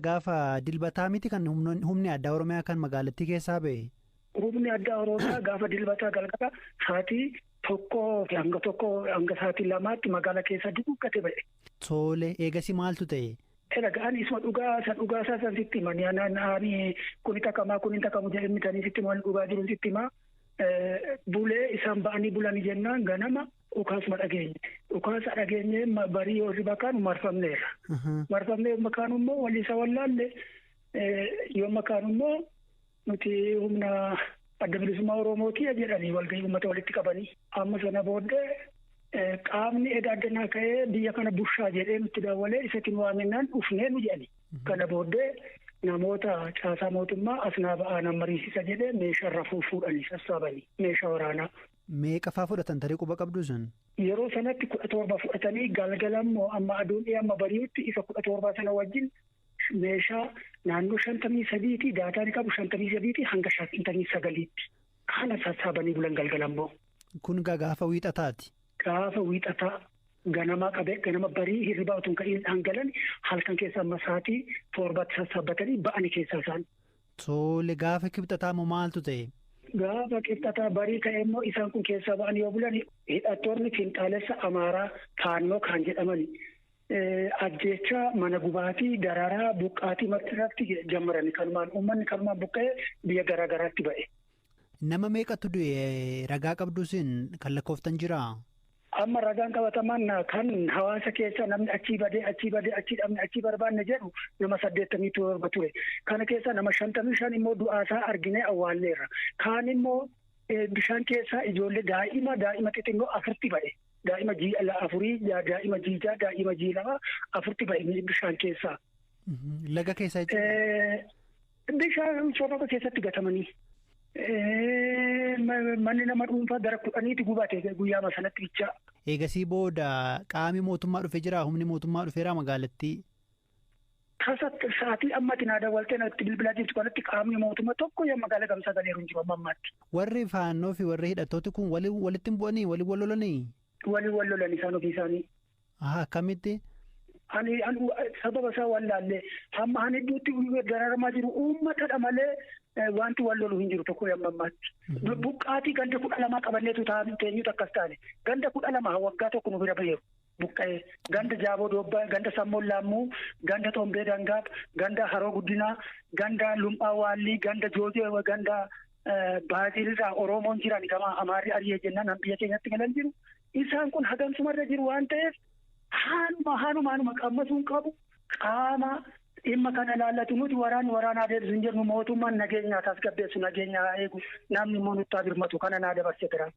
Gaafa dilbataa miti kan humni addaa Oromiyaa kan magaalattii keessaa ba'e. Humni addaa Oromiyaa gaafa dilbataa galgala sa'aatii 1 hanga 1 hanga sa'aatii 2tti magaalaa keessa duuggate ba'e. Tole, eegasii maaltu ta'e? Egaa ani isuma dhugaa isa dhugaa isaa san sitti hima. Ani kuni takamaa kuni takamu jedhee mitanii sitti hima, dhugaa jiru sitti hima. Bulee isaan ba'anii bulanii jennaan ganama dhukaasuma dhageenye. Dhukaasa dhageenye, barii yoo riba kaanu marfamneerra. Marfamnee makaan immoo walii isa wallaalle. Yoo makaan immoo nuti humna Adda Bilisummaa Oromooti jedhanii walgahii uummata walitti qabanii. Amma sana booddee qaamni edaa addanaa ka'ee biyya kana bushaa jedhee nutti daawwalee isatti nu waaminnaan dhufnee nu jedhani. Kana booddee namoota caasaa mootummaa asnaa ba'aa nan mariisisa jedhee meeshaa irra fuudhanii sassaabanii meeshaa waraanaa. Meeqa faa fudhatan tarii quba qabdu sun? Yeroo sanatti 17 fudhatanii, galgala immoo amma aduun dhiyaa amma bari'utti isa 17 sana wajjin meeshaa naannoo 53ti daataan qabu, 53ti hanga 59tti. Kana sassaabanii bulan galgala immoo. Kun gaafa wiixataati. Gaafa wiixataa ganama qabee ganama barii hirribaa otoo hin dhangalan halkan keessa amma sa'aatii 7tti sassaabbatanii ba'anii keessaa isaan. Tole, gaafa kibxataa moo maaltu ta'e? Gaafa kibxataa barii ka'e immoo isaan kun keessaa ba'an yoo bulan hidhattoonni finxaalessa Amaaraa Faannoo kan jedhaman ajjeechaa, mana gubaatii, dararaa, buqqaatii irratti jammarani. Kanumaan uummanni kanumaan buqqa'ee biyya garaa garaatti ba'e. Nama meeqatu du'e, ragaa qabduusin kan lakkooftan jiraa? Amma ragaan qabataman kan hawaasa keessa namni achii badee, achii badee, achii dhabne, achii barbaanne jedhu nama 87 ture. Kana keessa nama 55 immoo du'aasaa arginee awwaalleerra. Kaan immoo bishaan keessaa ijoollee daa'ima xixinnoo afurti ba'e. Daa'ima ji'a 4, daa'ima ji'a 6, daa'ima ji'a 2 afurti ba'e bishaan keessaa. Laga keessaa jechuudha? Bishaan sooroba keessatti gatamanii. Manni nama dhuunfaa gara 10tti gubate guyyaama sanatti bichaa. Eegasii booda qaamni mootummaa dhufee jira? Humni mootummaa dhufeera magaalattii? Tasa sa'aatii ammatti naa dawwaltee natti bilbilaa jirtu kanatti qaamni mootummaa tokko yaa magaalaa Gamsaa galeeru hin jiru amma ammaatti. Warri Faannoo fi warri hidhattooti kun walitti hin bu'anii, waliin wal lolanii? Waliin wal lolan isaan ofii isaanii. Akkamitti? Ani sababa isaa wallaallee hamma ani hedduutti dararamaa jiru uummatadha malee wanti wal lolu hin jiru tokko amma ammaatti. Buqqaatii ganda 12 qabanneetu teenyutu akkas taane, ganda 12 waggaa tokko nu bira baheeru. Buqqa'ee ganda Jaaboo Doobbaa, ganda Sammoon Laammuu, ganda Tombee Dangaa, ganda Haroo Guddinaa, ganda Lum'aa Waallii, ganda Joojee, ganda Baazilirraa Oromoon jiran gama Amaarri ari'ee jennaan biyya keenyatti galan jiru. Isaan kun hagamsumarra jiru waan ta'eef haanuma haanuma haanuma qammasuun qabu qaama dhimma kana ilaallatu. Nuti waraanni waraanaa deebisu hin jennu, mootummaan nageenyaa tasgabbeessu, nageenyaa eegu, namni immoo nutti haa birmatu, kana naa dabarse jira.